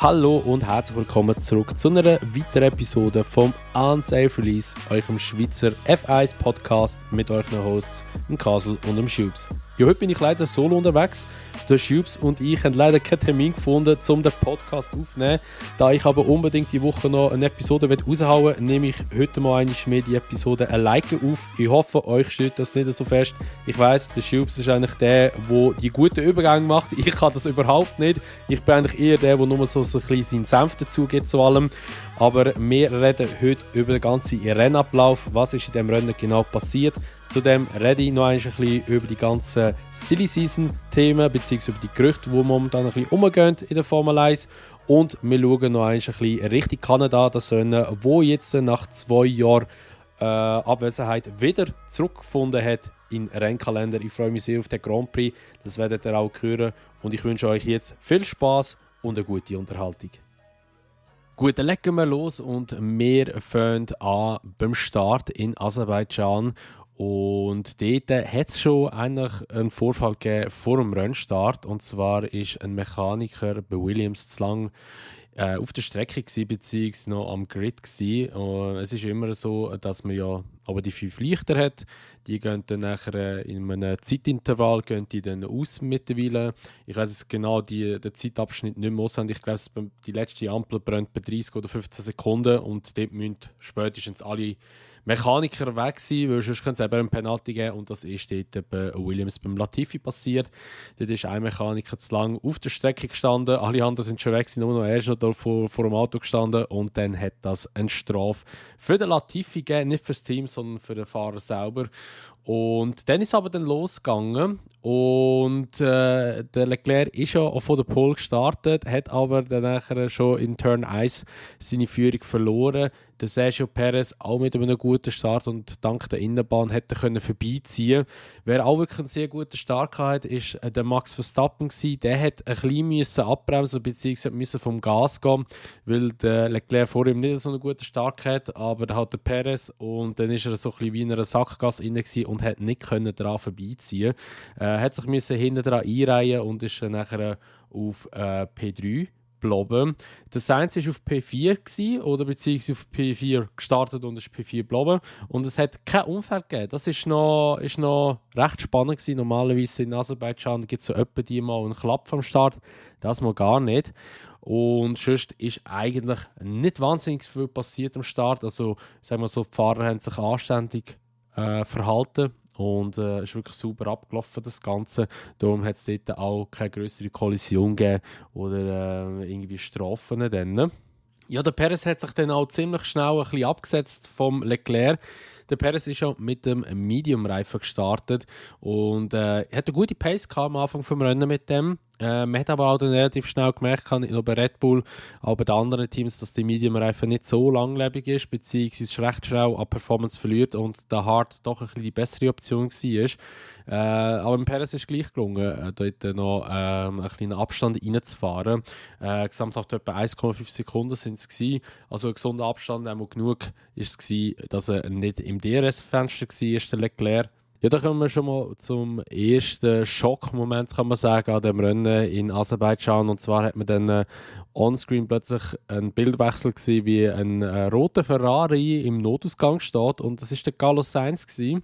Hallo und herzlich willkommen zurück zu einer weiteren Episode vom Unsafe Release, eurem Schweizer F1 Podcast mit euren Hosts, dem Kasel und dem Schubs. Ja, heute bin ich leider solo unterwegs. Der Schubs und ich haben leider keinen Termin gefunden, um den Podcast aufzunehmen. Da ich aber unbedingt die Woche noch eine Episode raushauen will, nehme ich heute mal einmal die Episode alleine auf. Ich hoffe, euch steht das nicht so fest. Ich weiss, der Schubs ist eigentlich der die guten Übergänge macht. Ich kann das überhaupt nicht. Ich bin eigentlich eher der nur so ein bisschen seinen Senf dazu gibt zu allem. Aber wir reden heute über den ganzen Rennablauf. Was ist in diesem Rennen genau passiert? Zudem rede ich noch ein bisschen über die ganzen Silly Season Themen bzw. über die Gerüchte, die momentan ein bisschen umgehen in der Formel 1. Und wir schauen noch ein bisschen Richtung Kanada, das Rennen, wo jetzt nach 2 Jahren Abwesenheit wieder zurückgefunden hat in den Rennkalender. Ich freue mich sehr auf den Grand Prix, das werdet ihr auch hören. Und ich wünsche euch jetzt viel Spaß und eine gute Unterhaltung. Gut, dann legen wir los und wir fangen an beim Start in Aserbaidschan. Und dort hat es schon eigentlich einen Vorfall gegeben vor dem Rennstart. Und zwar war ein Mechaniker bei Williams zu lang auf der Strecke bzw. noch am Grid gsi. Es ist immer so, dass man ja aber die 5 Lichter hat. Die gehen dann nachher in einem Zeitintervall gehen die dann aus mittlerweile. Ich weiss jetzt genau den Zeitabschnitt nicht mehr auswendig. Ich glaube, die letzte Ampel brennt bei 30 oder 15 Sekunden und dort müssen spätestens alle Mechaniker weg sein, weil sonst könnte es eben eine Penalty geben und das ist dort bei Williams beim Latifi passiert. Dort ist ein Mechaniker zu lang auf der Strecke gestanden, alle anderen sind schon weg, nur noch er ist noch da vor dem Auto gestanden und dann hat das eine Strafe für den Latifi gegeben, nicht für das Team, sondern für den Fahrer selber. Und dann ist es aber dann losgegangen und der Leclerc ist ja auch von der Pole gestartet, hat aber dann nachher schon in Turn 1 seine Führung verloren. Der Sergio Perez auch mit einem guten Start und dank der Innenbahn hätte können vorbeiziehen. Wer auch wirklich einen sehr guten Start hatte, ist der Max Verstappen gewesen. Der hat ein bisschen abbremsen bzw. vom Gas gehen, weil der Leclerc vor ihm nicht so einen guten Start hatte, aber da hat der Perez und dann ist er so ein bisschen wie in einer Sackgasse inne und hat nicht können daran vorbeiziehen. Hat sich hinten dran einreihen und ist dann nachher auf P3 geblieben. Der Sainz war auf P4 gewesen, oder beziehungsweise auf P4 gestartet und ist P4 geblieben. Und es hat keinen Unfall gegeben. Das ist noch recht spannend gewesen. Normalerweise in Aserbaidschan gibt es so etwa die mal einen Klapp am Start. Das mal gar nicht. Und sonst ist eigentlich nicht wahnsinnig viel passiert am Start. Also sagen wir so, die Fahrer haben sich anständig verhalten. Und es ist wirklich super abgelaufen, das Ganze. Darum hat es dort auch keine größere Kollision gegeben oder irgendwie Strafen. Dann. Ja, der Perez hat sich dann auch ziemlich schnell ein bisschen abgesetzt vom Leclerc. Der Perez ist ja mit dem Medium-Reifen gestartet und hat eine gute Pace gehabt am Anfang des Rennen mit dem. Man hat aber auch dann relativ schnell gemerkt, nicht nur bei Red Bull, aber bei den anderen Teams, dass die Medium-Reifen nicht so langlebig ist, beziehungsweise recht schnell an Performance verliert und der Hard doch ein bisschen die bessere Option war. Aber dem Perez ist gleich gelungen, dort noch einen kleinen Abstand reinzufahren. Gesamthaft etwa 1,5 Sekunden sind es gewesen. Also ein gesunder Abstand, einmal genug ist es gewesen, dass er nicht im DRS-Fenster war, der Leclerc. Ja, da kommen wir schon mal zum ersten Schockmoment, kann man sagen, an dem Rennen in Aserbaidschan. Und zwar hat man dann onscreen plötzlich einen Bildwechsel gesehen, wie ein roter Ferrari im Notausgang steht. Und das war der Carlos Sainz gewesen.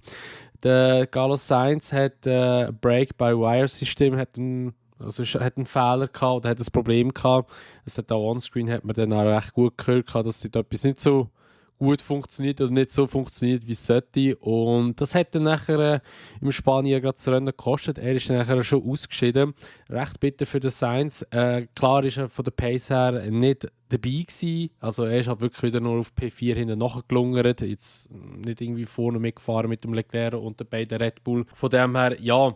Der Carlos Sainz hat Brake-by-Wire-System, hat einen Fehler gehabt oder hat ein Problem gehabt. Es hat auch onscreen hat man dann auch recht gut gehört, dass etwas nicht so gut funktioniert oder nicht so funktioniert, wie es sollte. Und das hat dann nachher im Spanier gerade das Rennen gekostet. Er ist dann nachher schon ausgeschieden. Recht bitter für den Sainz. Klar ist er von der Pace her nicht dabei gewesen. Also er ist halt wirklich wieder nur auf P4 hinten nachgelungert. Jetzt nicht irgendwie vorne mitgefahren mit dem Leclerc und den beiden Red Bull. Von dem her, ja,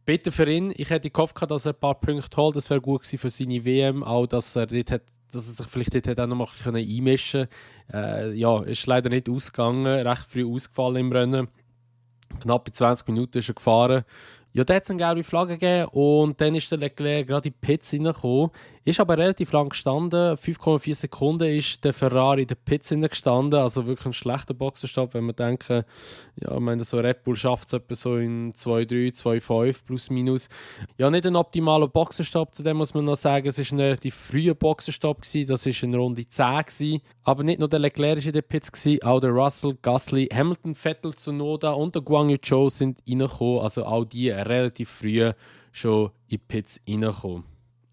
bitter für ihn. Ich hätte gehofft, dass er ein paar Punkte holt. Das wäre gut gewesen für seine WM. Auch, dass er sich vielleicht dort auch noch mal einmischen konnte. Ja, ist leider nicht ausgegangen. Recht früh ausgefallen im Rennen. Knapp bei 20 Minuten ist er gefahren. Ja, da hat es eine gelbe Flagge gegeben und dann ist der Leclerc gerade in die Pits reingekommen. Ist aber relativ lang gestanden. 5,4 Sekunden ist der Ferrari in der Pits gestanden. Also wirklich ein schlechter Boxenstopp, wenn wir denken, ja, ich meine, so Red Bull schafft es etwa so in 2,3, 2,5 plus minus. Ja, nicht ein optimaler Boxenstopp, zudem muss man noch sagen, es war ein relativ früher Boxenstopp gewesen. Das war in Runde 10 gewesen. Aber nicht nur der Leclerc war in der Pits gewesen, auch der Russell, Gasly, Hamilton, Vettel, Tsunoda und der Guan Yu Zhou sind reingekommen. Also auch die relativ früh schon in die Pits reingekommen.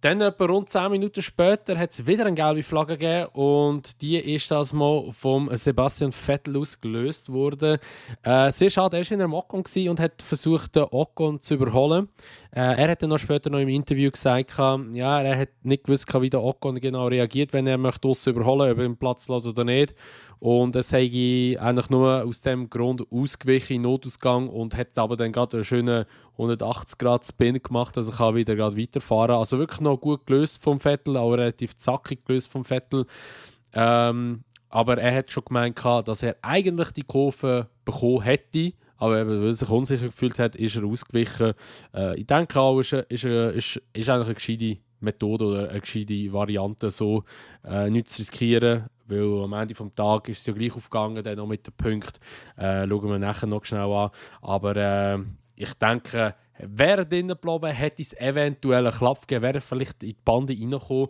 Dann etwa rund 10 Minuten später hat es wieder eine gelbe Flagge gegeben und die ist das mal vom Sebastian Vettel ausgelöst worden. Sehr schade, er war in einem Ocon und hat versucht, den Ocon zu überholen. Er hat dann noch später noch im Interview gesagt, ja, er hat nicht gewusst, wie der Ocon genau reagiert, wenn er möchte überholen, ob er im Platz lässt oder nicht. Und er sei eigentlich nur aus dem Grund ausgewichen in Notausgang und hat aber dann gerade einen schönen 180-Grad-Spin gemacht, also kann wieder gerade weiterfahren. Also wirklich noch gut gelöst vom Vettel, auch relativ zackig gelöst vom Vettel. Aber er hat schon gemeint, dass er eigentlich die Kurve bekommen hätte. Aber eben, weil er sich unsicher gefühlt hat, ist er ausgewichen. Ich denke auch, ist eigentlich eine gescheite Methode oder eine gescheite Variante, so nichts zu riskieren. Weil am Ende des Tages ist es ja gleich aufgegangen, dann noch mit den Punkten. Schauen wir nachher noch schnell an. Aber ich denke, wäre er drinnen geblieben, hätte es eventuell einen Klapp gegeben, wäre er vielleicht in die Bande reingekommen.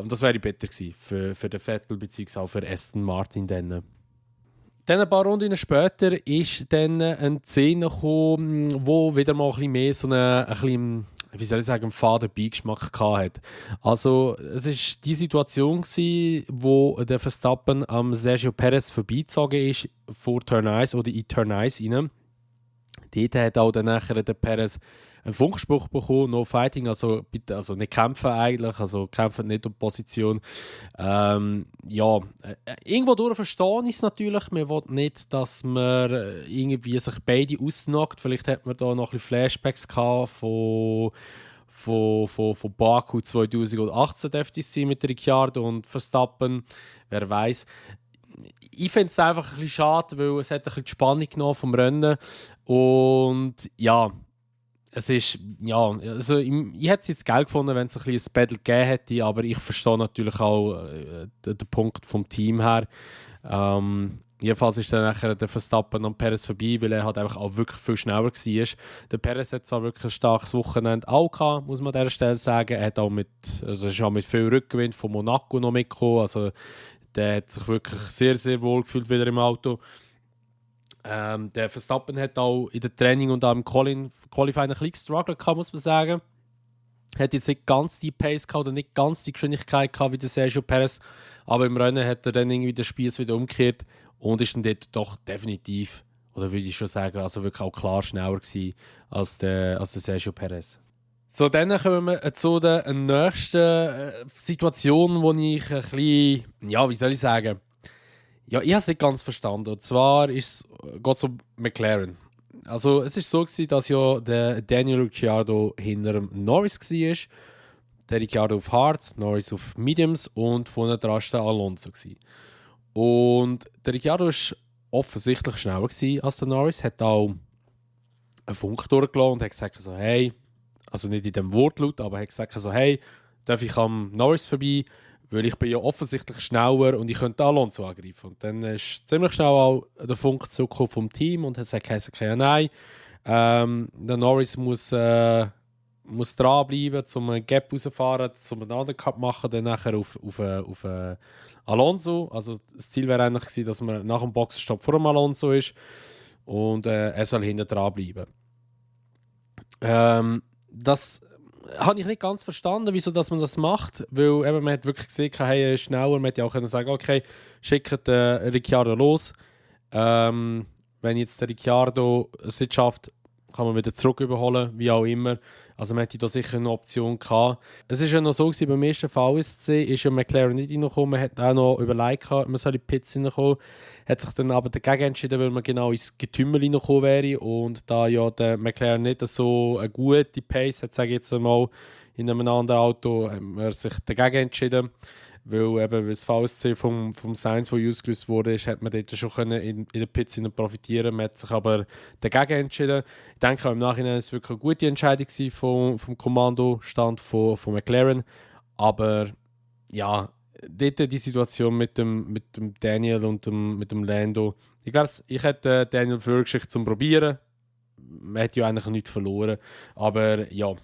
Und das wäre besser gewesen für den Vettel bzw. auch für Aston Martin. Dann ein paar Runden später ist dann eine Szene gekommen, wo wieder mal ein bisschen mehr so ein bisschen, wie soll ich sagen, einen faden Beigeschmack hatte. Also es war die Situation, wo der Verstappen am Sergio Perez vorbeigezogen ist vor Turn 1 oder in Turn 1 rein. Dort hat auch dann nachher der Perez einen Funkspruch bekommen, no fighting, also bitte, also nicht kämpfen eigentlich, also kämpfen nicht um Position. Irgendwo durch verstehen ist es natürlich, man will nicht, dass man irgendwie sich beide ausnockt, vielleicht hat man da noch ein bisschen Flashbacks gehabt von Baku 2018 dürfte es sein mit Ricciardo und Verstappen, wer weiß. Ich finde es einfach ein bisschen schade, weil es hat ein bisschen die Spannung genommen vom Rennen und ja, es ist, ja, also ich hätte es jetzt geil gefunden, wenn es ein bisschen ein Battle gegeben hätte, aber ich verstehe natürlich auch den Punkt vom Team her. Jedenfalls ist dann nachher der Verstappen an Perez vorbei, weil er halt einfach auch wirklich viel schneller war. Der Perez hat zwar wirklich ein starkes Wochenende auch gehabt, muss man an dieser Stelle sagen. Er hat auch ist auch mit viel Rückgewinn von Monaco noch mitgekommen, also der hat sich wirklich sehr, sehr wohl gefühlt wieder im Auto. Der Verstappen hat auch in der Training und auch im Qualifying ein bisschen gestruggelt, muss man sagen. Hat jetzt nicht ganz die Pace gehabt oder nicht ganz die Geschwindigkeit gehabt wie der Sergio Perez, aber im Rennen hat er dann irgendwie den Spieß wieder umgekehrt und ist dann dort doch definitiv, oder würde ich schon sagen, also wirklich auch klar schneller gewesen als der Sergio Perez. So, dann kommen wir zu der nächsten Situation, wo ich ein bisschen, ja, wie soll ich sagen, ja, ich habe es nicht ganz verstanden. Und zwar geht es um McLaren. Also es war so gewesen, dass ja der Daniel Ricciardo hinter dem Norris war. Der Ricciardo auf Hards, Norris auf Mediums und vorne dran der Alonso gewesen. Und der Ricciardo war offensichtlich schneller gewesen als der Norris. Hat auch einen Funk durchgelassen und hat gesagt so, hey, also nicht in dem Wortlaut, aber hat gesagt so, hey, darf ich am Norris vorbei? Weil ich bin ja offensichtlich schneller und ich könnte Alonso angreifen. Und dann ist ziemlich schnell auch der Funk zurückgekommen vom Team und hat gesagt, ja, nein. Der Norris muss dranbleiben, um einen Gap rauszufahren, um einen Undercut zu machen, dann nachher auf Alonso. Also das Ziel wäre eigentlich gewesen, dass man nach dem Boxenstopp vor dem Alonso ist und er soll hinten dranbleiben. Das habe ich nicht ganz verstanden, wieso dass man das macht, weil eben, man hat wirklich gesehen, hey, er ist schneller, man hätte ja auch können sagen, okay, schickt Ricciardo los. Wenn jetzt der Ricciardo es nicht schafft, kann man wieder zurück überholen, wie auch immer. Also man hätte da sicher eine Option gehabt. Es ist ja noch so gewesen, beim ersten VSC ist ja McLaren nicht reingekommen, man hat auch noch überlegt, man soll in die Pits reinkommen, hat sich dann aber dagegen entschieden, weil man genau ins Getümmel reingekommen wäre und da ja der McLaren nicht so eine gute Pace hat, sage ich jetzt einmal, in einem anderen Auto, hat man sich dagegen entschieden. Weil eben das VSC vom Sainz, das ausgelöst wurde, hat man dort schon können in den Pits profitieren. Man hat sich aber dagegen entschieden. Ich denke, im Nachhinein war es wirklich eine gute Entscheidung vom Kommandostand von McLaren. Aber ja, dort die Situation mit dem Daniel und mit dem Lando. Ich glaube, ich hätte Daniel vorgeschickt zum Probieren. Man hat ja eigentlich nichts verloren. Aber ja,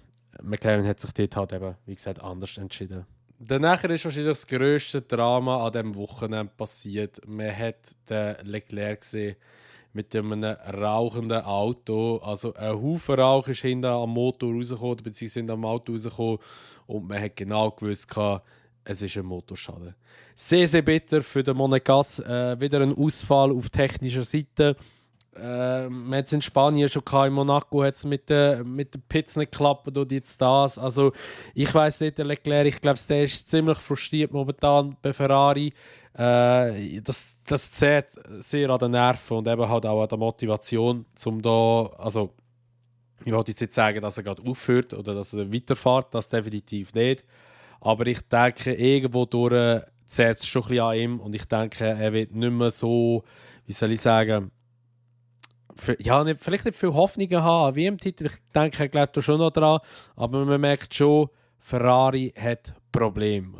McLaren hat sich dort halt eben, wie gesagt, anders entschieden. Danach ist wahrscheinlich das grösste Drama an diesem Wochenende passiert. Man hat den Leclerc gesehen mit einem rauchenden Auto. Also ein Haufen Rauch ist hinten am Motor rausgekommen, beziehungsweise hinten am Auto rausgekommen. Und man hat genau gewusst, es ist ein Motorschaden. Sehr, sehr bitter für den Monegasque. Wieder ein Ausfall auf technischer Seite. Man hat es in Spanien schon gehabt, in Monaco hat es mit den Pits nicht geklappt und jetzt das. Also ich weiss nicht, der Leclerc, ich glaube, der ist ziemlich frustriert momentan bei Ferrari. Das zehrt sehr an den Nerven und eben halt auch an der Motivation, um da, also ich wollte jetzt nicht sagen, dass er gerade aufhört oder dass er weiterfährt, das definitiv nicht. Aber ich denke, irgendwo durch zehrt es schon ein bisschen an ihm und ich denke, er wird nicht mehr so, wie soll ich sagen, vielleicht nicht viel Hoffnungen haben wie im Titel. Ich denke, er glaubt da schon noch dran. Aber man merkt schon, Ferrari hat Probleme.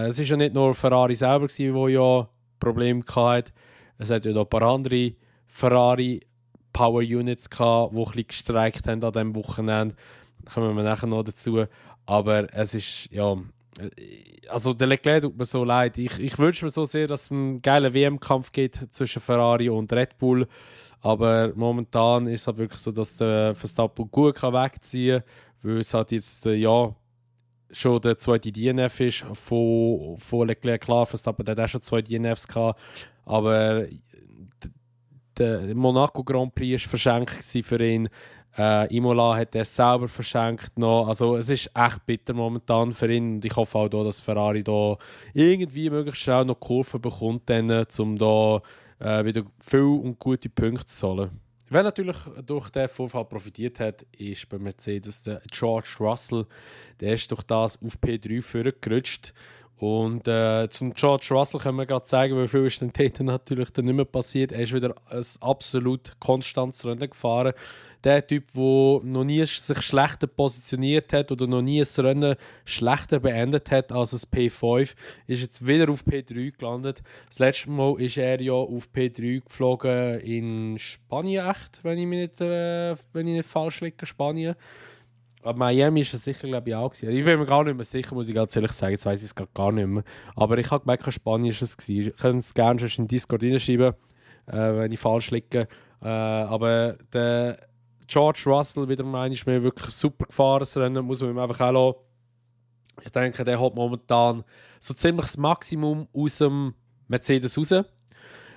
Es war ja nicht nur Ferrari selber, der ja Probleme hatte. Es hat ja noch ein paar andere Ferrari Power Units gehabt, die ein bisschen gestreikt haben an diesem Wochenende. Da kommen wir nachher noch dazu. Aber es ist, ja... Also der Leclerc tut mir so leid. Ich wünsche mir so sehr, dass es einen geilen WM-Kampf gibt zwischen Ferrari und Red Bull. Aber momentan ist es halt wirklich so, dass der Verstappen gut wegziehen kann, weil es halt jetzt schon der zweite DNF ist von Leclerc. Klar, Verstappen hat auch schon 2 DNFs gehabt, aber der Monaco Grand Prix war verschenkt für ihn. Imola hat er selber verschenkt noch. Also es ist echt bitter momentan für ihn und ich hoffe auch, dass Ferrari da irgendwie möglichst schnell noch Kurven bekommt, um da wieder viel und gute Punkte zu zahlen. Wer natürlich durch den Vorfall profitiert hat, ist bei Mercedes der George Russell. Der ist durch das auf P3 vorgerutscht. Und zum George Russell können wir gerade sagen, wie viel ist denn dort natürlich dann nicht mehr passiert. Er ist wieder ein absolut konstantes Rennen gefahren. Der Typ, der noch nie sich schlechter positioniert hat oder noch nie ein Rennen schlechter beendet hat als ein P5, ist jetzt wieder auf P3 gelandet. Das letzte Mal ist er ja auf P3 geflogen in Spanien, echt, wenn ich nicht falsch liege, Spanien. Aber Miami ist es sicher, glaube ich, auch gewesen. Ich bin mir gar nicht mehr sicher, muss ich ganz ehrlich sagen. Jetzt weiss ich es gar nicht mehr. Aber ich habe gemerkt, Spanien ist es gewesen. Ich könnte es gerne schon in Discord reinschreiben, wenn ich falsch liege. Aber der George Russell wieder mal ist mir wirklich super gefahren. Das Rennen muss man ihm einfach auch lassen. Ich denke, der hat momentan so ziemlich das Maximum aus dem Mercedes raus.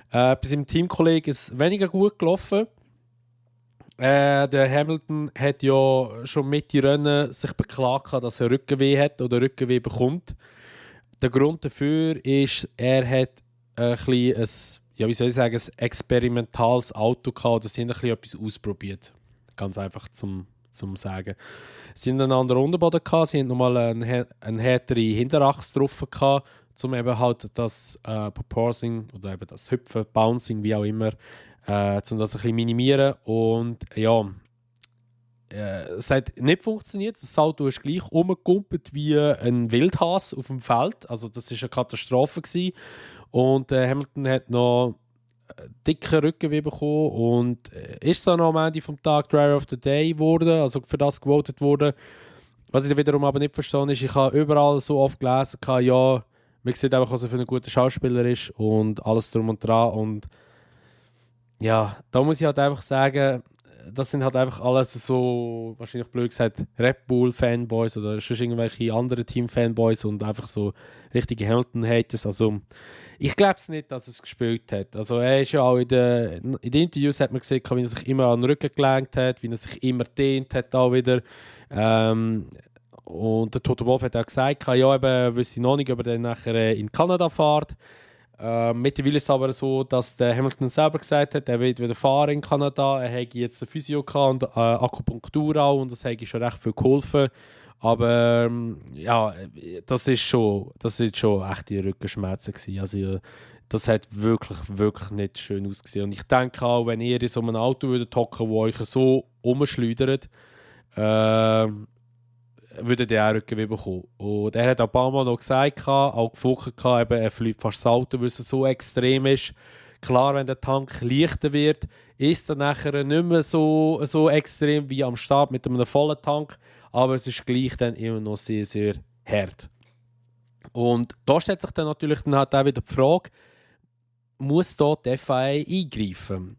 Bei seinem Teamkollegen ist es weniger gut gelaufen. Der Hamilton hat ja schon Mitte Rennen sich beklagt, dass er Rückenweh hat oder Rückenweh bekommt. Der Grund dafür ist, er hat ein ein experimentales Auto gehabt, das sie ein bisschen etwas ausprobiert. Ganz einfach zum sagen. Sie hatten einen anderen Unterboden gehabt, sie hatten nochmal eine härtere Hinterachse drauf gehabt, um eben halt das Proporting oder eben das Hüpfen, Bouncing, wie auch immer, um das ein bisschen minimieren. Und ja, es hat nicht funktioniert. Das Auto ist gleich rumgekumpelt wie ein Wildhase auf dem Feld. Also das war eine Katastrophe gewesen. Und Hamilton hat noch dicken Rückenweh bekommen und ist so noch am Ende vom Tag Driver of the Day geworden, also für das gewotet wurde. Was ich dann wiederum aber nicht verstehe, ist, ich habe überall so oft gelesen, ja, man sieht einfach, was er für ein guter Schauspieler ist und alles drum und dran. Und ja, da muss ich halt einfach sagen, das sind halt einfach alles so, wahrscheinlich blöd gesagt, Red Bull-Fanboys oder schon irgendwelche anderen Team-Fanboys und einfach so richtige Hamilton-Haters. Also, ich glaube es nicht, dass er es gespielt hat. Also, er ist ja auch in den Interviews hat man gesehen, wie er sich immer an den Rücken gelenkt hat, wie er sich immer dehnt hat auch wieder. Und der Toto Wolff hat auch gesagt, ja, eben, wüsste noch nicht, ob er dann nachher in Kanada fährt. Mittlerweile ist es aber so, dass der Hamilton selber gesagt hat, er will wieder fahren in Kanada. Er hätte jetzt eine Physio und Akupunktur auch und das hätte schon recht viel geholfen. Aber ja, das ist schon echte Rückenschmerzen gewesen. Also das hat wirklich, wirklich nicht schön ausgesehen. Und ich denke auch, wenn ihr in so einem Auto würdet hocken, wo euch so umschleudert, würde er auch Rückenwind bekommen. Und er hat auch ein paar Mal noch gesagt, auch gefunden, eben, er fliegt fast das Auto, weil es so extrem ist. Klar, wenn der Tank leichter wird, ist er nachher nicht mehr so extrem wie am Start mit einem vollen Tank, aber es ist gleich dann immer noch sehr, sehr hart. Und da stellt sich dann natürlich dann halt auch wieder die Frage, muss da die FIA eingreifen?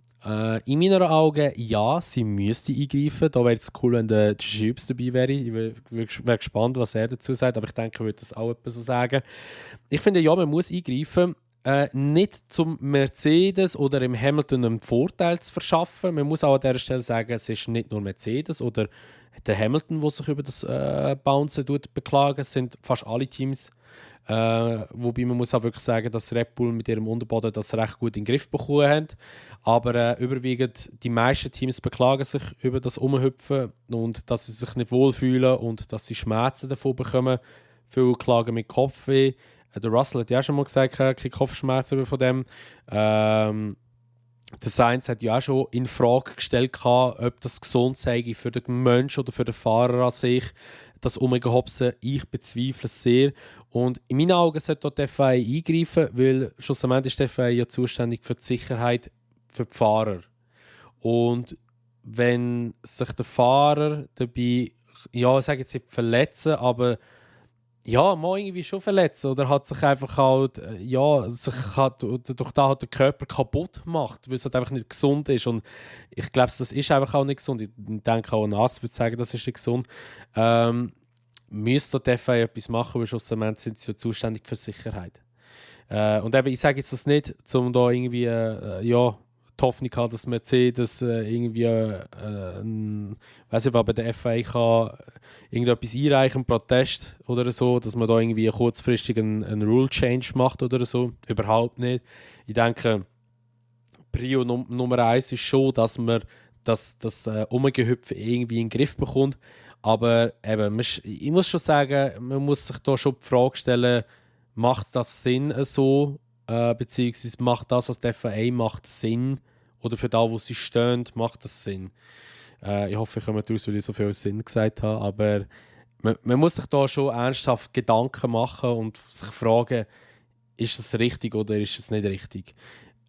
In meinen Augen ja, sie müsste eingreifen. Da wäre es cool, wenn der Schübs dabei wäre. Ich wäre gespannt, was er dazu sagt, aber ich denke, er würde das auch etwas so sagen. Ich finde, ja, man muss eingreifen. Nicht zum Mercedes oder im Hamilton einen Vorteil zu verschaffen. Man muss auch an dieser Stelle sagen, es ist nicht nur Mercedes oder der Hamilton, der sich über das Bouncen beklagen. Es sind fast alle Teams. Wobei man muss auch wirklich sagen, dass Red Bull mit ihrem Unterboden das recht gut in den Griff bekommen hat. Aber überwiegend die meisten Teams beklagen sich über das Umhüpfen und dass sie sich nicht wohlfühlen und dass sie Schmerzen davon bekommen. Viele klagen mit Kopfweh. Der Russell hat ja schon mal gesagt, keine Kopfschmerzen von dem. Der Sainz hat ja auch schon in Frage gestellt, ob das gesund sei für den Mensch oder für den Fahrer an sich. Das Umgehopsen, ich bezweifle es sehr. Und in meinen Augen sollte die FIA eingreifen, weil schlussendlich ist die FIA ja zuständig für die Sicherheit für die Fahrer. Und wenn sich der Fahrer dabei, ja, ich sage jetzt nicht verletzen, aber ja, mal irgendwie schon verletzen oder hat sich einfach halt, durch das halt der Körper kaputt gemacht, weil es halt einfach nicht gesund ist. Und ich glaube, das ist einfach auch nicht gesund. Ich denke auch, Nas würde sagen, das ist nicht gesund. Müsste die FIA etwas machen, weil schlussendlich sind sie ja zuständig für Sicherheit. Und eben, ich sage jetzt das nicht, um da irgendwie, die Hoffnung haben, dass Mercedes irgendwie, weiß ich, bei der FIA kann irgendetwas einreichen, einen Protest oder so, dass man da irgendwie kurzfristig einen Rule Change macht oder so. Überhaupt nicht. Ich denke, Prio Nummer 1 ist schon, dass man das Umgehüpfen irgendwie in den Griff bekommt. Aber eben, ich muss schon sagen, man muss sich da schon die Frage stellen, macht das Sinn so, beziehungsweise macht das, was die FIA macht, Sinn? Oder für da, wo sie stehen, macht das Sinn? Ich hoffe, ich komme daraus, weil ich so viel Sinn gesagt habe. Aber man muss sich da schon ernsthaft Gedanken machen und sich fragen, ist das richtig oder ist es nicht richtig?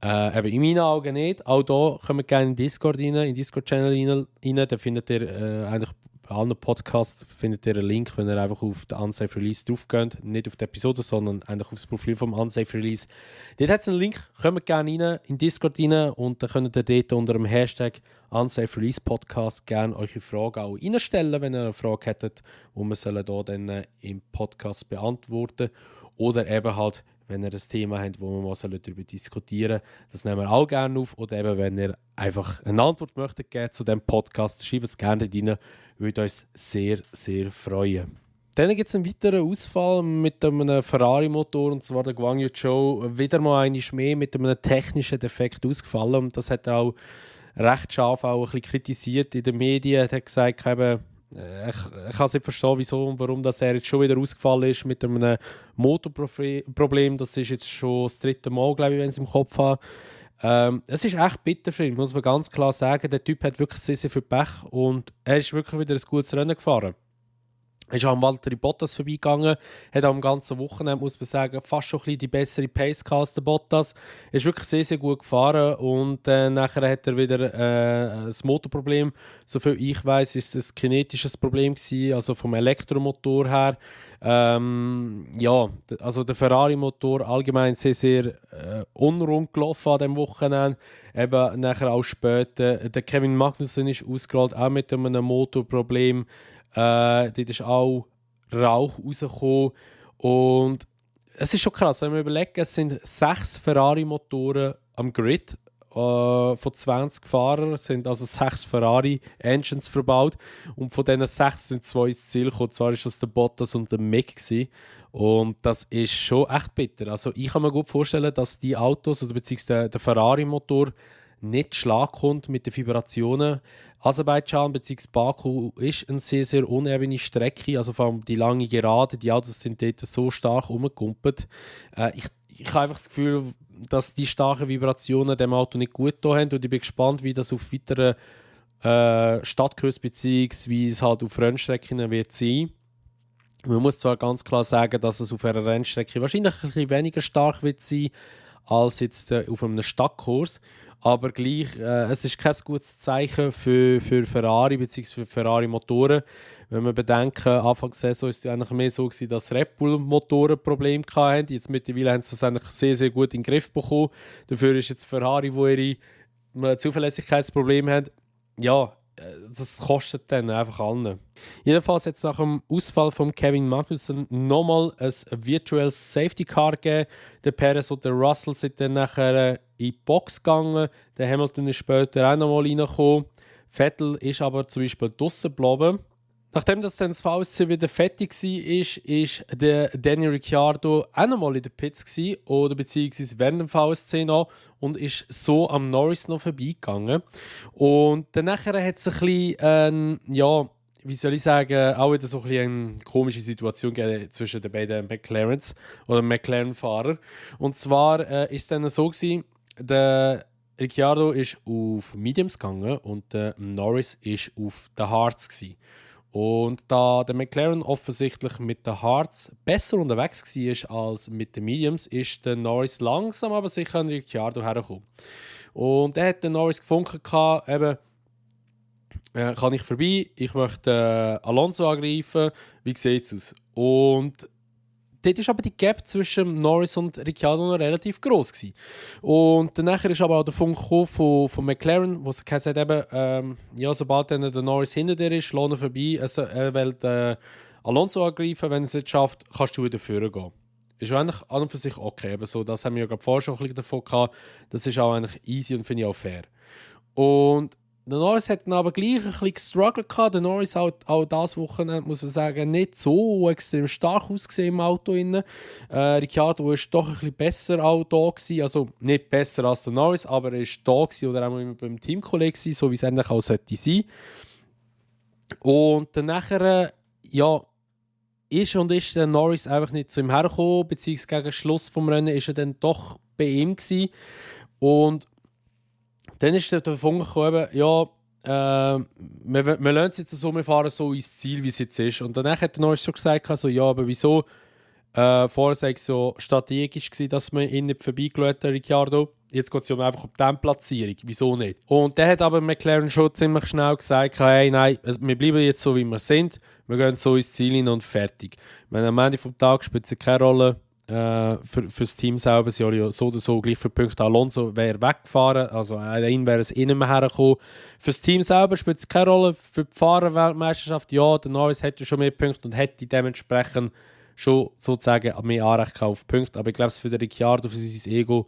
Eben in meinen Augen nicht. Auch da kommt gerne in den Discord rein, in den Discord-Channel rein. Da findet ihr eigentlich bei allen Podcasts findet ihr einen Link, wenn ihr einfach auf den Unsafe Release draufgeht. Nicht auf die Episode, sondern eigentlich auf das Profil vom Unsafe Release. Dort hat es einen Link, kommt gerne rein, in den Discord rein und dann könnt ihr dort unter dem Hashtag Unsafe Release Podcast gerne eure Fragen auch reinstellen, wenn ihr eine Frage hättet, die wir sollen hier dann im Podcast beantworten. Oder eben halt, wenn ihr ein Thema habt, wo wir mal darüber diskutieren sollen. Das nehmen wir auch gerne auf. Oder eben, wenn ihr einfach eine Antwort möchtet geben zu diesem Podcast, schreibt es gerne rein. Würde uns sehr, sehr freuen. Dann gibt es einen weiteren Ausfall mit einem Ferrari-Motor, und zwar der Guanyu Zhou wieder mal einmal mehr mit einem technischen Defekt ausgefallen. Und das hat er auch recht scharf auch ein bisschen kritisiert in den Medien. Er hat gesagt, eben, ich kann nicht verstehen, wieso und warum das er jetzt schon wieder ausgefallen ist mit einem Motorproblem. Das ist jetzt schon das 3. Mal, glaube ich, wenn ich es im Kopf habe. Es ist echt bitter für ihn, muss man ganz klar sagen. Der Typ hat wirklich sehr, sehr viel Pech und er ist wirklich wieder ein gutes Rennen gefahren. Er ist auch am Valtteri Bottas vorbeigegangen, hat auch am ganzen Wochenende, muss man sagen, fast schon ein bisschen die bessere Pace gehabt als der Bottas. Er ist wirklich sehr, sehr gut gefahren und nachher hat er wieder ein Motorproblem. Soviel ich weiß, ist es ein kinetisches Problem gewesen, also vom Elektromotor her. Also der Ferrari-Motor allgemein sehr, sehr unrund gelaufen an diesem Wochenende. Eben nachher auch später. Der Kevin Magnussen ist ausgerollt, auch mit einem Motorproblem. Dort ist auch Rauch rausgekommen. Und es ist schon krass, wenn wir überlegen, es sind 6 Ferrari-Motoren am Grid. Von 20 Fahrern sind also 6 Ferrari-Engines verbaut. Und von diesen 6 sind 2 ins Ziel gekommen. Zwar war das der Bottas und der Mick gewesen. Und das ist schon echt bitter. Also ich kann mir gut vorstellen, dass die Autos, also beziehungsweise der Ferrari-Motor, nicht Schlag kommt mit den Vibrationen. Aserbaidschan bzw. Baku ist eine sehr, sehr unebene Strecke. Also vor allem die lange Gerade, die Autos sind dort so stark rumgekumpelt. Ich habe einfach das Gefühl, dass die starken Vibrationen dem Auto nicht gut getan haben. Und ich bin gespannt, wie das auf weiteren Stadtkurs bzw. halt auf Rennstrecken wird sein. Man muss zwar ganz klar sagen, dass es auf einer Rennstrecke wahrscheinlich ein bisschen weniger stark wird sein als jetzt auf einem Stadtkurs, aber gleich, es ist kein gutes Zeichen für Ferrari bzw. für Ferrari-Motoren. Wenn wir bedenken, Anfang der Saison war es ja eigentlich mehr so gewesen, dass Red Bull-Motoren Probleme hatten. Jetzt mittlerweile haben sie das eigentlich sehr, sehr gut in den Griff bekommen. Dafür ist jetzt Ferrari, wo ihre Zuverlässigkeitsprobleme haben, ja, das kostet dann einfach allen. Jedenfalls hat es nach dem Ausfall von Kevin Magnussen nochmal ein virtuelles Safety Car gegeben. Der Perez und der Russell sind dann nachher in die Box gegangen. Der Hamilton ist später auch nochmal reingekommen. Vettel ist aber zum Beispiel draussen geblieben. Nachdem das VSC wieder fertig war, ist der Danny Ricciardo auch nochmal in den Pits gewesen, oder beziehungsweise während dem VSC noch, und ist so am Norris noch vorbeigegangen. Und dann nachher hat es ein bisschen, wie soll ich sagen, auch wieder so ein bisschen eine komische Situation gegeben zwischen den beiden McLarens oder McLaren-Fahrern. Und zwar ist es dann so gewesen, der Ricciardo ist auf Mediums gegangen und der Norris ist auf den Hards gewesen. Und da der McLaren offensichtlich mit den Hards besser unterwegs war als mit den Mediums, ist der Norris langsam aber sicher an Ricciardo hergekommen. Und er hat den Norris gefunden, eben, kann ich vorbei, ich möchte Alonso angreifen, wie sieht es aus? Und dort war aber die Gap zwischen Norris und Ricciardo noch relativ gross gewesen. Und danach ist aber auch der Funk von McLaren, wo sie gesagt haben, sobald dann der Norris hinter dir ist, lass ihn vorbei, er will Alonso angreifen, wenn er es nicht schafft, kannst du wieder führen gehen. Ist eigentlich an und für sich okay, aber so, das haben wir ja gerade vorher schon ein bisschen davon gehabt, das ist auch eigentlich easy und finde ich auch fair. Und der Norris hat dann aber gleich ein bisschen gestruggelt gehabt. Der Norris auch das Wochenende, muss man sagen, nicht so extrem stark ausgesehen im Auto. Ricciardo war doch ein bisschen besser auch da gewesen. Also nicht besser als der Norris, aber er war da gewesen oder auch immer beim Teamkollegen gewesen, so wie es eigentlich auch sollte sein. Und dann nachher, ist der Norris einfach nicht zu ihm hergekommen, beziehungsweise gegen Schluss vom Rennen ist er dann doch bei ihm gewesen. Und dann ist der Funke gekommen, wir lassen es jetzt so, wir fahren so ins Ziel, wie es jetzt ist. Und danach hat der Norris schon gesagt, aber wieso? Vorher war es so strategisch gewesen, dass man ihn nicht vorbeigeschaut hat, Ricciardo. Jetzt geht es ja einfach um die Platzierung. Wieso nicht? Und der hat aber McLaren schon ziemlich schnell gesagt, hey, nein, wir bleiben jetzt so, wie wir sind. Wir gehen so ins Ziel hin und fertig. Am Ende des Tages spielt es keine Rolle. Für das Team selber, sie haben ja so oder so gleich viele Punkte. Alonso wäre weggefahren, also ihn wäre es nicht mehr hergekommen. Für das Team selber spielt es keine Rolle. Für die Fahrerweltmeisterschaft, ja, der Norris hätte schon mehr Punkte und hätte dementsprechend schon sozusagen mehr Anrecht auf Punkte. Aber ich glaube, für den Ricciardo, für sein Ego,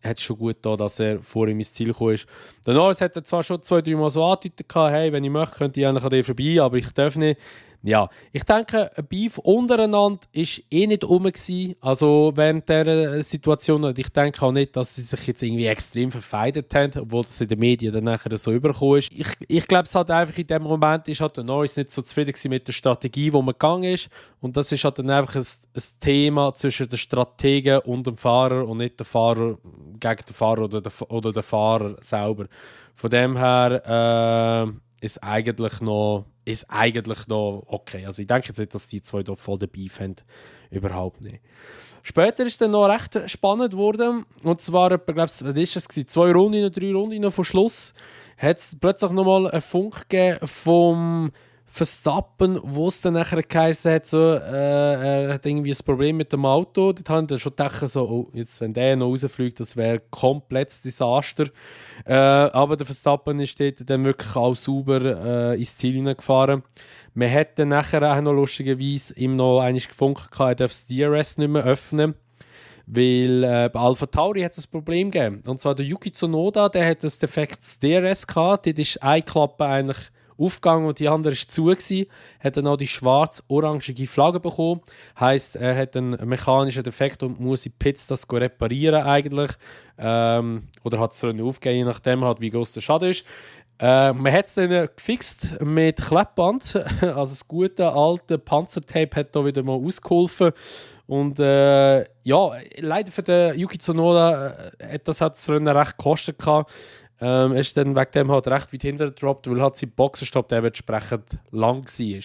hat es schon gut da, dass er vor ihm ins Ziel gekommen ist. Der Norris hat zwar schon 2-3 Mal so angedeutet, hey, wenn ich möchte, könnte ich eigentlich an dir vorbei, aber ich darf nicht. Ja, ich denke, ein Beef untereinander war nicht rum gewesen, also während dieser Situation. Und ich denke auch nicht, dass sie sich jetzt irgendwie extrem verfeindet haben, obwohl das in den Medien dann nachher so übergekommen ist. Ich glaube, es hat einfach in dem Moment ist halt der Norris nicht so zufrieden mit der Strategie, wo man gegangen ist. Und das ist halt dann einfach ein Thema zwischen den Strategen und dem Fahrer und nicht der Fahrer gegen den Fahrer oder der Fahrer selber. Von dem her ist eigentlich noch okay. Also ich denke jetzt nicht, dass die zwei da voll den Beef haben. Überhaupt nicht. Später ist es dann noch recht spannend geworden. Und zwar, ich glaube, was ist es? 2 Runden, 3 Runden vor Schluss hat es plötzlich nochmal einen Funk gegeben vom Verstappen, wo es dann nachher geheißen hat, er hat irgendwie ein Problem mit dem Auto. Dort haben dann schon gedacht, jetzt, wenn der noch rausfliegt, das wäre ein komplettes Desaster. Aber der Verstappen ist dort dann wirklich auch sauber ins Ziel hineingefahren. Man hat dann nachher auch noch lustigerweise ihm noch einmal gefunkt, er darf das DRS nicht mehr öffnen. Weil bei Alpha Tauri hat es ein Problem gegeben. Und zwar der Yuki Tsunoda, der hat ein defektes DRS gehabt. Dort ist eine Klappe eigentlich aufgegangen und die andere war zu gewesen, hat dann auch die schwarz-orangige Flagge bekommen. Heisst, er hat einen mechanischen Defekt und muss in Pits das reparieren eigentlich. Oder hat es nicht aufgegeben, je nachdem, wie groß der Schaden ist. Man hat es dann gefixt mit Kleppband. Also das gute alte Panzertape hat da wieder mal ausgeholfen. Und leider für den Yuki Tsunoda hat das Rennen recht gekostet gehabt. Er ist dann wegen dem halt recht weit hintergedroppt, weil halt sein Boxenstopp dementsprechend lang war.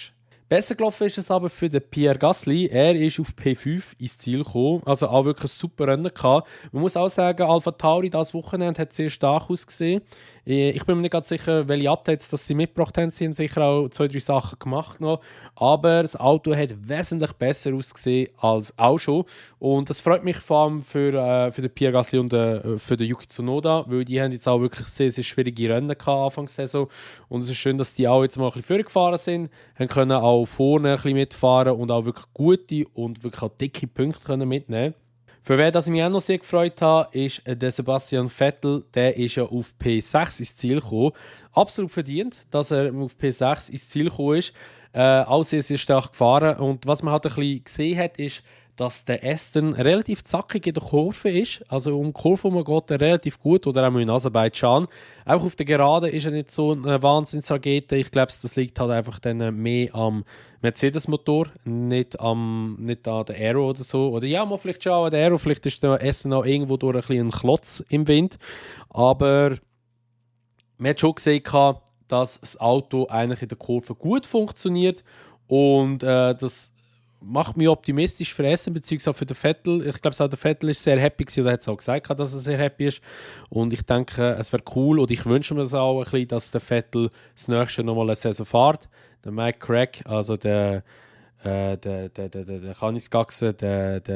Besser gelaufen ist es aber für den Pierre Gasly. Er ist auf P5 ins Ziel gekommen. Also auch wirklich ein super Rennen gehabt. Man muss auch sagen, AlphaTauri das Wochenende hat sehr stark ausgesehen. Ich bin mir nicht ganz sicher, welche Updates das sie mitgebracht haben. Sie haben sicher auch 2-3 Sachen gemacht noch. Aber das Auto hat wesentlich besser ausgesehen als auch schon. Und das freut mich vor allem für den Pierre Gasly und für den Yuki Tsunoda, weil die haben jetzt auch wirklich sehr, sehr schwierige Rennen gehabt Anfang der Saison. Und es ist schön, dass die auch jetzt mal ein bisschen vorgefahren sind, haben können auch vorne ein bisschen mitfahren und auch wirklich gute und wirklich auch dicke Punkte können mitnehmen. Für wen das ich mich auch noch sehr gefreut habe, ist der Sebastian Vettel. Der ist ja auf P6 ins Ziel gekommen. Absolut verdient, dass er auf P6 ins Ziel gekommen ist. Auch sehr, sehr stark gefahren. Und was man halt ein bisschen gesehen hat, ist, dass der Aston relativ zackig in der Kurve ist. Also um die Kurve geht er relativ gut, oder auch in Aserbaidschan. Auch auf der Geraden ist er nicht so eine Wahnsinnsrakete. Ich glaube, das liegt halt einfach dann mehr am Mercedes-Motor, nicht an der Aero oder so. Oder ja, mal vielleicht schon an der Aero. Vielleicht ist der Aston auch irgendwo durch ein bisschen ein Klotz im Wind. Aber man hat schon gesehen, dass das Auto eigentlich in der Kurve gut funktioniert. Und das macht mich optimistisch für Essen, beziehungsweise auch für den Vettel. Ich glaube, auch der Vettel ist sehr happy gewesen, oder hat es auch gesagt, dass er sehr happy ist. Und ich denke, es wäre cool, und ich wünsche mir das auch ein bisschen, dass der Vettel das nächste nochmal eine Saison fährt. Der Mike Crack, also der kann ich es gaxen, jetzt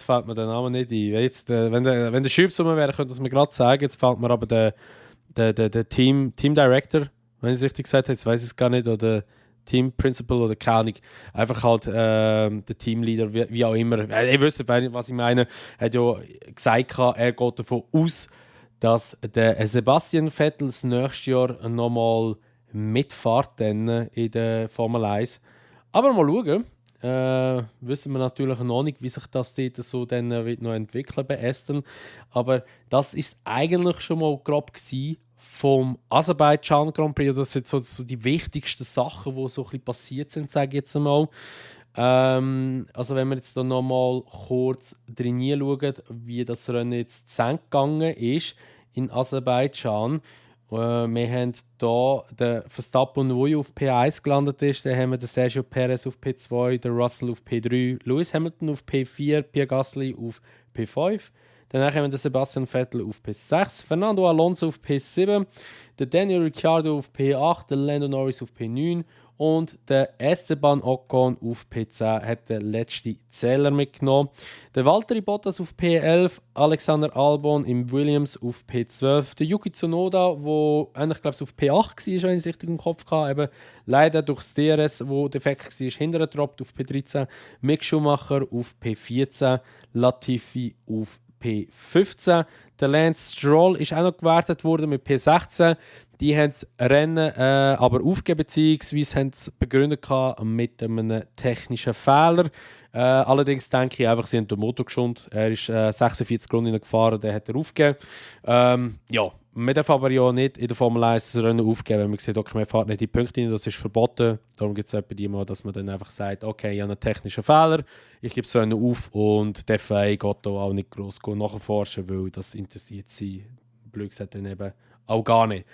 fällt mir der Name nicht ein. Jetzt, wenn der Schübs rum wäre, könnte es mir gerade sagen. Jetzt fällt mir aber der Team Director, wenn ich es richtig gesagt habe, jetzt weiß ich es gar nicht, oder Team Principal oder keine Ahnung, einfach halt der Teamleader, wie auch immer. Ihr wisst, was ich meine. Er hat ja gesagt, er geht davon aus, dass der Sebastian Vettel das nächste Jahr nochmal mitfährt in der Formel 1. Aber mal schauen. Wissen wir natürlich noch nicht, wie sich das dort so dann wird noch entwickeln bei Aston. Aber das ist eigentlich schon mal grob gewesen vom Aserbaidschan Grand Prix. Das sind so die wichtigsten Sachen, die so ein bisschen passiert sind, sage ich jetzt einmal. Also wenn wir jetzt da nochmal kurz drin schauen, wie das Rennen jetzt zu Ende gegangen ist in Aserbaidschan. Wir haben hier den Verstappen, der auf P1 gelandet ist. Dann haben wir den Sergio Perez auf P2, den Russell auf P3, Lewis Hamilton auf P4, Pierre Gasly auf P5. Danach haben wir den Sebastian Vettel auf P6, Fernando Alonso auf P7, den Daniel Ricciardo auf P8, den Lando Norris auf P9 und der Esteban Ocon auf P10 hat den letzten Zähler mitgenommen. Der Valtteri Bottas auf P11, Alexander Albon im Williams auf P12, der Yuki Tsunoda, der eigentlich glaube ich auf P8 war, wenn ich es richtig im Kopf hatte, eben leider durch das DRS, wo defekt war, hinterher gedroppt auf P13, Mick Schumacher auf P14, Latifi auf P15. Der Lance Stroll ist auch noch gewertet worden mit P16. Die haben das Rennen aber aufgegeben, beziehungsweise haben es begründet mit einem technischen Fehler. Allerdings denke ich einfach, sie haben den Motor geschont. Er ist 46 Runden gefahren, den hat er aufgegeben. Ja, man darf aber ja nicht in der Formel 1 das Rennen aufgeben, wenn man sieht, okay, man fährt nicht die Punkte rein, das ist verboten. Darum gibt es etwa die mal, dass man dann einfach sagt, okay, ich habe einen technischen Fehler, ich gebe das Rennen auf, und der FIA geht da auch nicht gross nachforschen, weil das interessiert sie, blöd gesagt, dann eben auch gar nicht.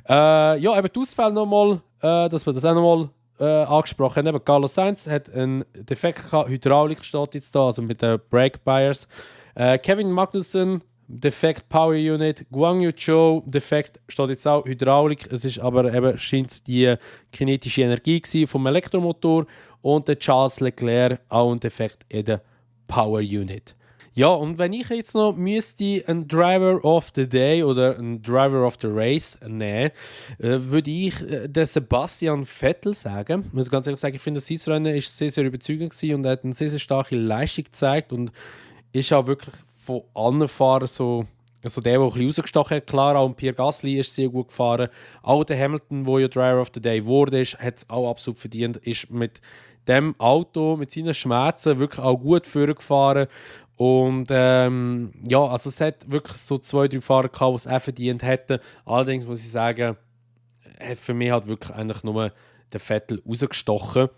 Ja, eben die Ausfälle nochmal, dass wir das auch nochmal angesprochen haben. Carlos Sainz hat einen Defekt gehabt, Hydraulik steht jetzt da, also mit den Brake Bias. Kevin Magnussen, Defekt Power Unit, Guang Yu Zhou, Defekt steht jetzt auch Hydraulik. Es ist aber eben scheint die kinetische Energie vom Elektromotor, und der Charles Leclerc auch ein Defekt in der Power Unit. Ja, und wenn ich jetzt noch müsste einen Driver of the Day oder einen Driver of the Race nehmen, würde ich den Sebastian Vettel sagen. Ich muss ganz ehrlich sagen, ich finde, das Rennen war sehr, sehr überzeugend gewesen und er hat eine sehr, sehr starke Leistung gezeigt und ist auch wirklich von allen Fahrern so, also der ein bisschen rausgestochen hat. Klar, auch Pierre Gasly ist sehr gut gefahren. Auch der Hamilton, der ja Driver of the Day wurde, hat es auch absolut verdient. Ist mit dem Auto, mit seinen Schmerzen wirklich auch gut vorgefahren. Und ja, also es hat wirklich so 2-3 Fahrer gehabt, die es auch verdient hätten. Allerdings muss ich sagen, hat für mich halt wirklich eigentlich nur der Vettel rausgestochen.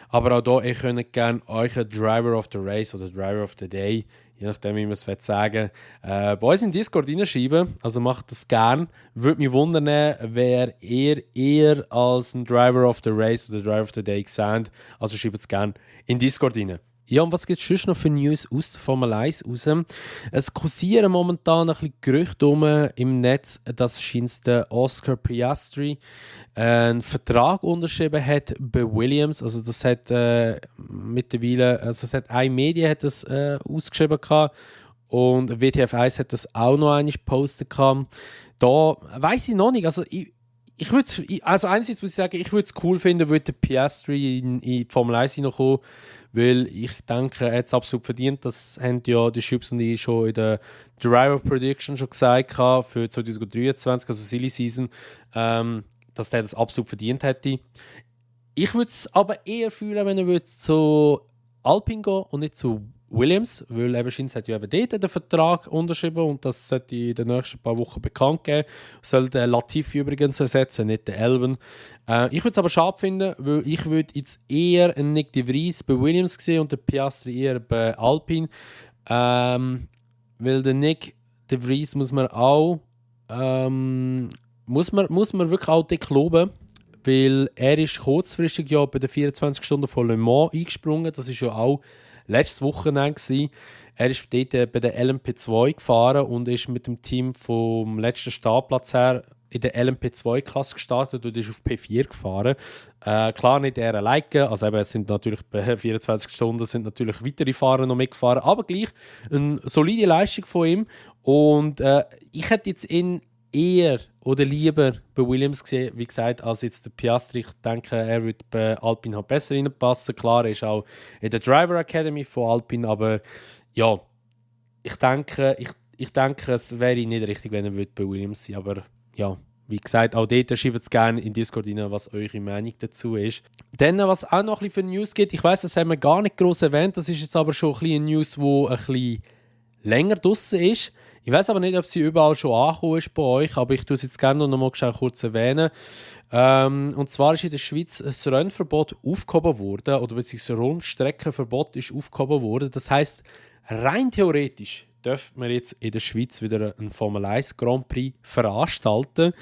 Aber auch hier, ich könnte gerne euch einen Driver of the Race oder Driver of the Day je nachdem, wie man es sagen will, bei uns in Discord reinschreiben. Also macht das gern. Würde mich wundern, wer ihr eher als ein Driver of the Race oder Driver of the Day seht. Also schreibt es gern in Discord rein. Ja, und was gibt es sonst noch für News aus der Formel 1 raus? Es kursieren momentan ein bisschen Gerüchte im Netz, dass der Oscar Piastri einen Vertrag unterschrieben hat bei Williams. Also das hat mittlerweile, also es hat eine Medien hat das ausgeschrieben gehabt und WTF 1 hat das auch noch einmal gepostet gehabt. Da weiß ich noch nicht, also also einerseits muss ich sagen, ich würde es cool finden, würde der Piastri in die Formel 1 hineinkommen, weil ich denke, er hat es absolut verdient. Das haben ja die Chips und ich schon in der Driver Prediction schon gesagt für 2023, also Silly Season, dass der das absolut verdient hätte. Ich würde es aber eher fühlen, wenn er zu Alpine gehen und nicht zu Williams, weil eben Schins hat ja eben dort den Vertrag unterschrieben und das sollte in den nächsten paar Wochen bekannt geben. Soll der Latifi übrigens ersetzen, nicht der Albon. Ich würde es aber schade finden, weil ich würde jetzt eher einen Nick de Vries bei Williams sehen und den Piastri eher bei Alpine. Weil der Nick de Vries muss man auch muss man wirklich auch dick loben, weil er ist kurzfristig ja bei den 24 Stunden von Le Mans eingesprungen. Das ist ja auch letztes Wochenende gewesen. Er ist dort bei der LMP2 gefahren und ist mit dem Team vom letzten Startplatz her in der LMP2-Klasse gestartet und ist auf P4 gefahren. Klar nicht er alleine, also eben, es sind natürlich bei 24 Stunden sind natürlich weitere Fahrer noch mitgefahren, aber gleich eine solide Leistung von ihm und ich hätte jetzt ihn eher oder lieber bei Williams gesehen, wie gesagt, als jetzt der Piastri. Ich denke, er wird bei Alpine halt besser reinpassen. Klar, er ist auch in der Driver Academy von Alpine, aber ja, ich denke, es wäre nicht richtig, wenn er bei Williams sein würde. Aber ja, wie gesagt, auch dort schreibt es gerne in Discord rein, was eure Meinung dazu ist. Dann, was auch noch ein bisschen für News gibt, ich weiss, das haben wir gar nicht gross erwähnt, das ist jetzt aber schon ein bisschen News, die ein bisschen länger draussen ist. Ich weiß aber nicht, ob sie überall schon angekommen ist bei euch, aber ich tue es jetzt gerne noch mal kurz erwähnen. Und zwar ist in der Schweiz ein Rennverbot aufgehoben worden, oder beziehungsweise ein Rundstreckenverbot ist aufgehoben worden. Das heisst, rein theoretisch dürfte man jetzt in der Schweiz wieder einen Formel 1 Grand Prix veranstalten.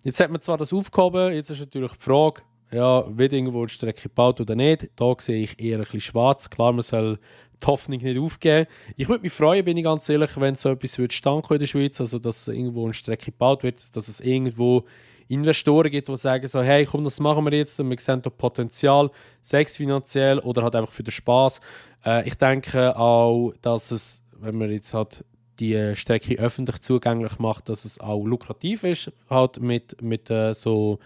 Jetzt hat man zwar das aufgehoben, jetzt ist natürlich die Frage, ja, wird irgendwo eine Strecke gebaut oder nicht. Da sehe ich eher ein bisschen schwarz. Klar, man soll die Hoffnung nicht aufgeben. Ich würde mich freuen, bin ich ganz ehrlich, wenn so etwas stand in der Schweiz, also dass irgendwo eine Strecke gebaut wird, dass es irgendwo Investoren gibt, die sagen so, hey, komm, das machen wir jetzt, wir sehen da Potenzial, sei es finanziell oder halt einfach für den Spaß. Ich denke auch, dass es, wenn man jetzt halt die Strecke öffentlich zugänglich macht, dass es auch lukrativ ist, halt mit so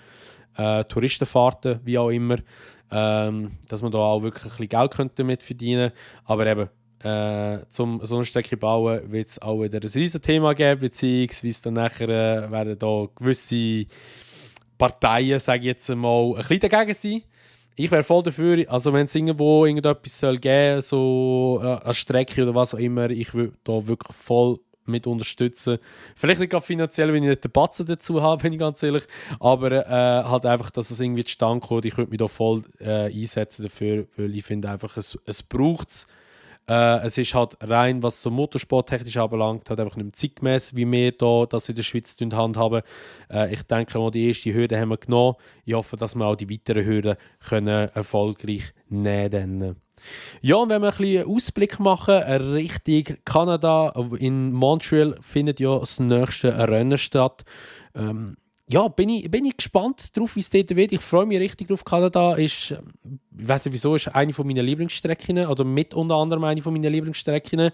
Touristenfahrten, wie auch immer, dass man da auch wirklich ein bisschen Geld könnte damit verdienen. Aber eben, zum so eine Strecke bauen wird es auch wieder ein riesen Thema geben, beziehungsweise dann nachher werden da gewisse Parteien, sage ich jetzt mal, ein bisschen dagegen sein. Ich wäre voll dafür, also wenn es irgendwo irgendetwas soll geben, so eine Strecke oder was auch immer, ich würde da wirklich voll mit unterstützen. Vielleicht nicht gerade finanziell, wenn ich nicht den Batzen dazu habe, bin ich ganz ehrlich, aber halt einfach, dass es irgendwie zustande kommt. Ich würde mich da voll einsetzen dafür, weil ich finde einfach, es braucht es. Es ist halt rein, was so Motorsport-technisch anbelangt, halt einfach nicht mehr zeitgemäß, wie wir da das in der Schweiz handhaben. Ich denke mal, die erste Hürde haben wir genommen. Ich hoffe, dass wir auch die weiteren Hürden können erfolgreich nehmen können. Ja, und wenn wir ein bisschen Ausblick machen Richtung Kanada, in Montreal findet ja das nächste Rennen statt. Ja, bin ich gespannt drauf, wie es dort wird. Ich freue mich richtig drauf. Kanada ist, ich weiß nicht wieso, ist eine meiner Lieblingsstrecken, oder mit unter anderem eine meiner Lieblingsstrecken.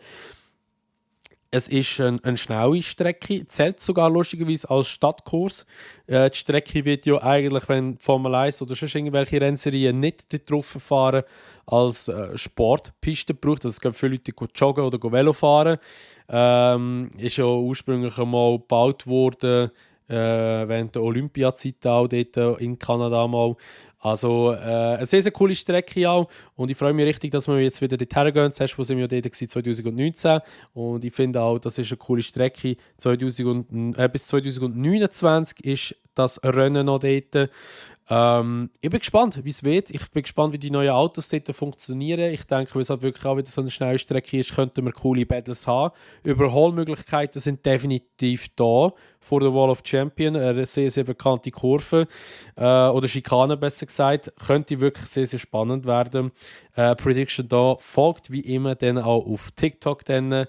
Es ist eine schnelle Strecke, zählt sogar lustigerweise als Stadtkurs. Die Strecke wird ja eigentlich, wenn Formel 1 oder schon irgendwelche Rennserien nicht darauf fahren, als Sportpiste gebraucht. Also es gibt viele Leute, die joggen oder Velo fahren. Ist ja ursprünglich einmal gebaut worden, während der Olympiazeit auch dort in Kanada mal. Also eine sehr, sehr coole Strecke auch und ich freue mich richtig, dass wir jetzt wieder dorthin gehen. Zuerst waren wir ja dort 2019 und ich finde auch, das ist eine coole Strecke. Bis 2029 ist das Rennen noch dort. Ich bin gespannt, wie es wird. Ich bin gespannt, wie die neuen Autos dort funktionieren. Ich denke, weil es halt wirklich auch wieder so eine schnelle Strecke ist, könnten wir coole Battles haben. Überholmöglichkeiten sind definitiv da vor der Wall of Champion. Eine sehr, sehr bekannte Kurve oder Schikane besser gesagt. Könnte wirklich sehr, sehr spannend werden. Prediction da folgt wie immer dann auch auf TikTok. Dann.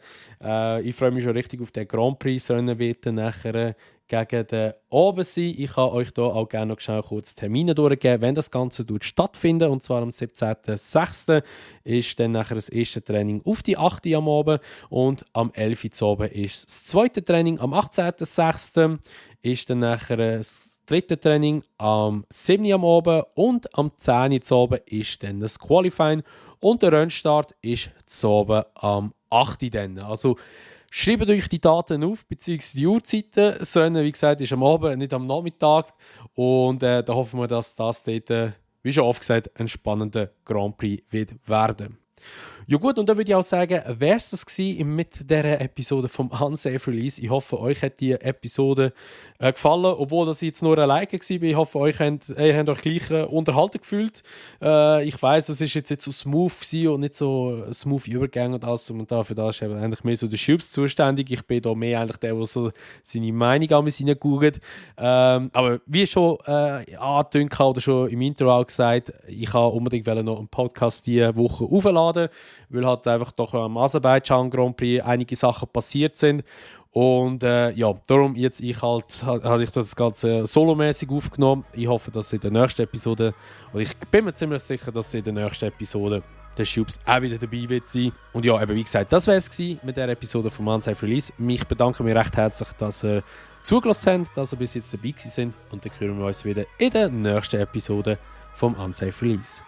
Ich freue mich schon richtig auf den Grand Prix-Rennen, wird dann nachher gegen den oben sein. Ich kann euch hier auch gerne noch schnell kurz Termine durchgeben, wenn das Ganze stattfindet. Und zwar am 17.06. ist dann nachher das erste Training auf die 8. am Abend und am 11. Uhr oben ist das zweite Training. Am 18.06. ist dann nachher das dritte Training am 7. Uhr am Abend und am 10. Uhr oben ist dann das Qualifying und der Rennstart ist zu oben am 8. Uhr dann. Also schreibt euch die Daten auf, beziehungsweise die Uhrzeiten. Das Rennen, wie gesagt, ist am Abend, nicht am Nachmittag. Und da hoffen wir, dass das dort, wie schon oft gesagt, ein spannender Grand Prix wird werden. Ja gut, und dann würde ich auch sagen, wäre es das gewesen mit dieser Episode vom Unsafe Release. Ich hoffe, euch hat die Episode gefallen, obwohl das jetzt nur alleine war. Ich hoffe, ihr habt euch gleich unterhalten gefühlt. Ich weiss, es ist jetzt nicht so smooth und nicht so smooth Übergänge und alles. Und dafür ist eben eigentlich mehr so der Schubs zuständig. Ich bin da mehr eigentlich der, der so seine Meinung an mich reingoogelt. Aber wie schon angetönt oder schon im Intro auch gesagt, ich wollte unbedingt noch einen Podcast diese Woche aufladen, weil halt einfach doch am Aserbaidschan Grand Prix einige Sachen passiert sind. Und darum jetzt habe ich das Ganze solomäßig aufgenommen. Ich hoffe, dass in der nächsten Episode, oder ich bin mir ziemlich sicher, dass in der nächsten Episode der Schubs auch wieder dabei wird sein. Und ja, eben wie gesagt, das wäre es mit der Episode vom Unsafe Release. Ich bedanke mich recht herzlich, dass ihr zugelassen habt, dass ihr bis jetzt dabei sind. Und dann hören wir uns wieder in der nächsten Episode vom Unsafe Release.